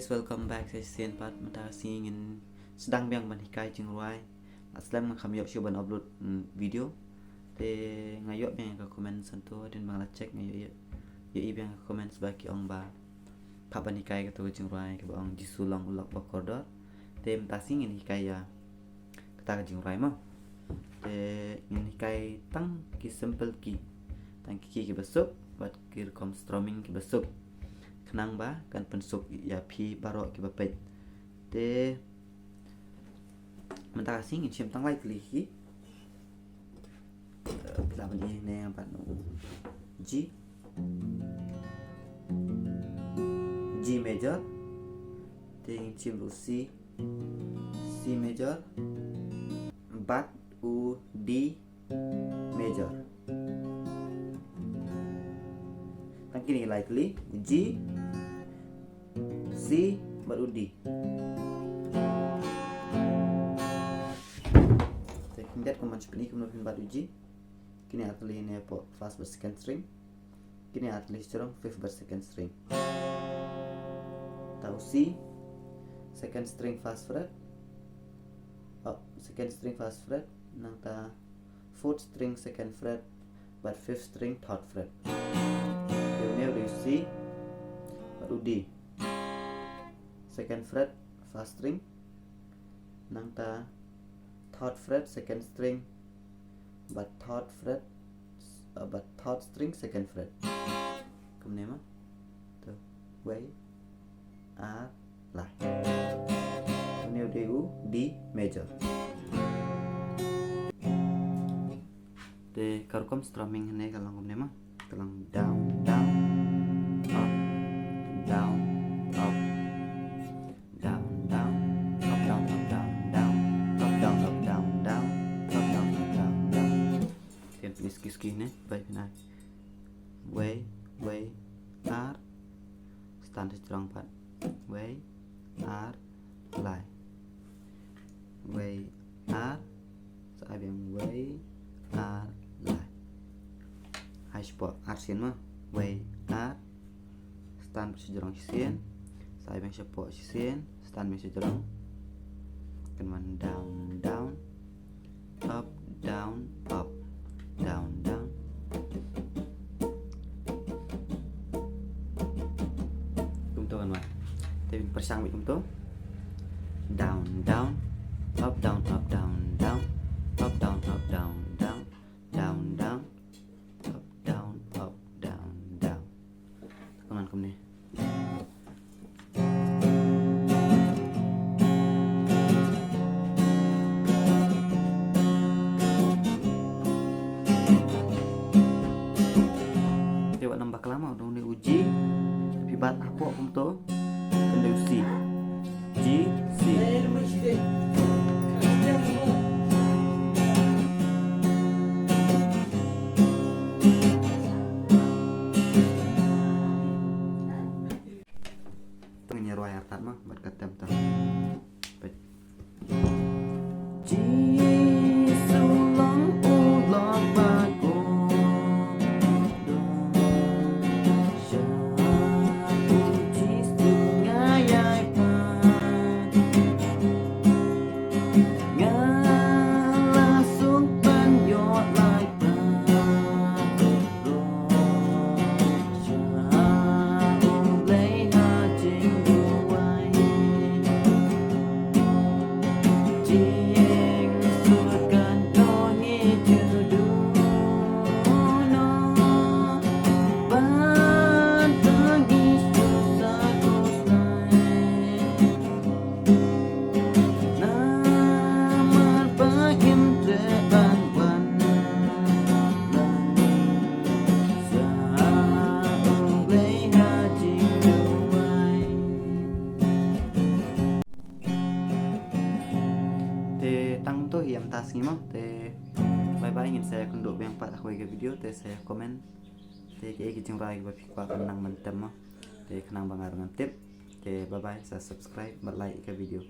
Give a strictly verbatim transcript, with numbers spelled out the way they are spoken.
Welcome back sa shisien pat. Mynta ka sngi ngin sdang biang ban hikai jingrwai. Nga slem nga kham ïoh shuh ban upload, mm, video. Te nga ïoh biang ka comment santo, dei ba nga la check nga ïoh, ïoh, ïoh i biang ka comment ba ki ong ba phah ban hikai kato ka jingrwai kaba ong Jisu long u lok ba kordor. Te mynta ka sngi ngin hikai ïa kata ka jingrwai mo. Te ngin hikai tang ki simple key, tang ki key kiba suk bad ki rukom strumming kiba suk, khnang ba kan pynsuk ïa phi baroh kiba peit. Te mynta ka sngi ngin shim tang lai tylli ki key. Eh, phi lah ban ïohi ne bad G, G major. Te ngin shim ruh C, C major bad u D major. Tang kine lai tylli, G, C bad u D. Te khyndiat kumban shu pyni kumno phin bat u G. Kine ar tylli ne hapoh first bad second string. Kine ar tylli sha jrong fifth bad second string. Ta u C, second string first fret. Oh, second string first fret. Nangta fourth string second fret bad fifth string third fret. Te une u dei u C bad u D. Second fret first string. Nangta third fret second string bad third fret, uh, bad third string second fret. Kumne mo. To. Wei, ar, lai. Une u dei u D major. Te ka rukom strumming hangne ka long kumne mo. Ka long down, down, up, down, up, down, down, up, down, up, down, down, up, down, up, down, down, up, down, up, down, down. Te pynskhem skhem ne, bai pynai. Wei, wei, ar. Stand sha jrong pat. Wei, ar, lai. Wei, ar. Sa ai biang wei, ar, lai. Hai shapoh ar sien mo. Wei, ar. Stand sha jrong shisien. Sa ai biang shapoh shisien. Stand biang sha jrong. Kan wan down, down. Up, down, up, down, down. Kumto kan wan. Te pyrshang beit kumto. Down, down, up, down, up, down, down, up, down, up, down, down, down, down, up, down, up, down, down. Kumne. Te wat nang bakla mo, dang ne u G. Phi bat hapoh kumto. Kan dei u C. G, C. Ngin ïa rwai artat mo, bad ka tem ta. Peit. Jisu long u lok ba kordor. Sha u Jisu nga ïai pan. Nga la suk ban ïoh lait ban roi sha U Blei ha jingduwai. Jingsuk kan to ngi ju duh noh ban to ngi ju sa khuslai. Namar ba ngim treh ban wan lang sha U Blei ha jingduwai. Te tang to hi ïa mynta sngi mo, te bye bye, ngin sa ïakynduh biang pat ha kawei ka video, te sa comment. Te kiei ki jingrwai kiba phi kwah kan nang ban tem mo. Te khnang ba nga ruh ngan tip. Te bye bye, sa subscribe bad like ïa ka video.